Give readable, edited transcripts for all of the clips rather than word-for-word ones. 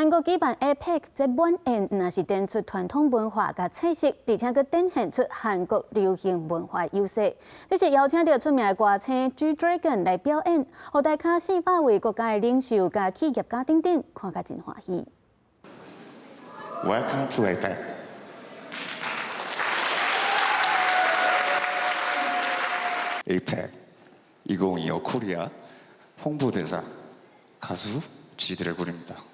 韓國舉辦 APEC 這晚宴，毋但是展出傳統文化佮菜色，而且閣展現出韓國流行文化優勢。這是邀請著出名的歌星 G Dragon 來表演，予大咖400位國家的領袖佮企業家等等，看甲真歡喜。 Welcome to APEC. APEC 2025 코리아 홍보대사 가수 지드래곤입니다.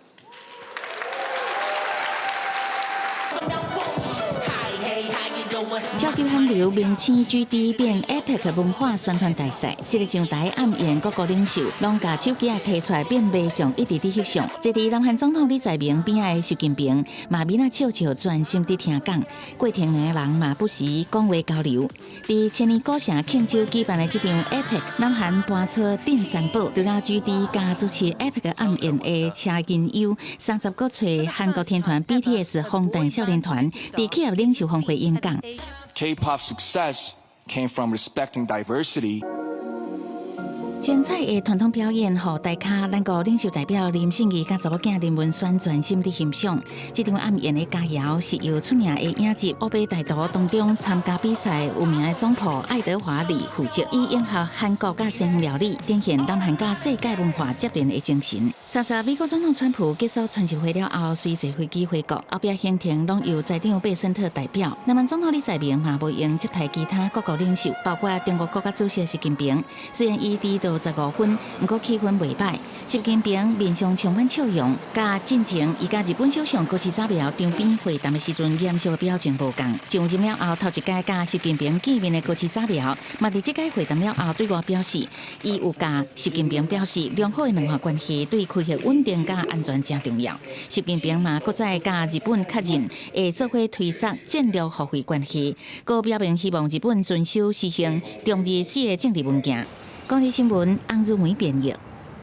超級韓流明星 GD 變 APEC 文化宣傳大使，這个上台暗宴各國領袖攏共手機仔提出來變賣相，一直佇翕相。坐佇南韓總統李在明邊仔的習近平嘛面仔笑笑，專心佇聽講。過程兩个人嘛不時講話交流。佇千年古城慶州舉辦的這場 APEC，南韓搬出鎮山寶，除了 GD 佮主持 APEC 暗宴的車銀優，30閣揣韓國天團 BTS 防彈少年團佇企業領袖峰會演講。 K-pop success came from respecting diversity. 精彩的傳統表演，予大咖咱國領袖代表林信義佮查某囝林文萱專心佇欣賞。這場暗宴的佳餚是由出名的影集《烏白大圖》當中參加比賽有名的總鋪愛德華李負責，以迎合韓國佮西方料理，展現南韓佮世界文化接連的精神。三十美國總統川普結束川習會了後，隨坐飛機回國，後壁行程攏由財長貝森特代表。南韓總統李在明嘛無閒接待其他各國領袖，包括中國國家主席習近平。雖然伊遲到15分，毋過氣氛袂䆀。習近平面上充滿笑容，佮進前伊佮日本首相高市早苗場邊會談的時陣嚴肅的表情無仝。上任了後頭一擺佮習近平見面的高市早苗，嘛佇這擺會談了後對外表示，伊有佮習近平表示良好的兩岸關係對區域穩定佮安全誠重要。習近平嘛閣再佮日本確認會做伙推捒戰略互惠關係，閣表明希望日本遵守實行中日四個政治文件。公視新聞，翁如梅編譯。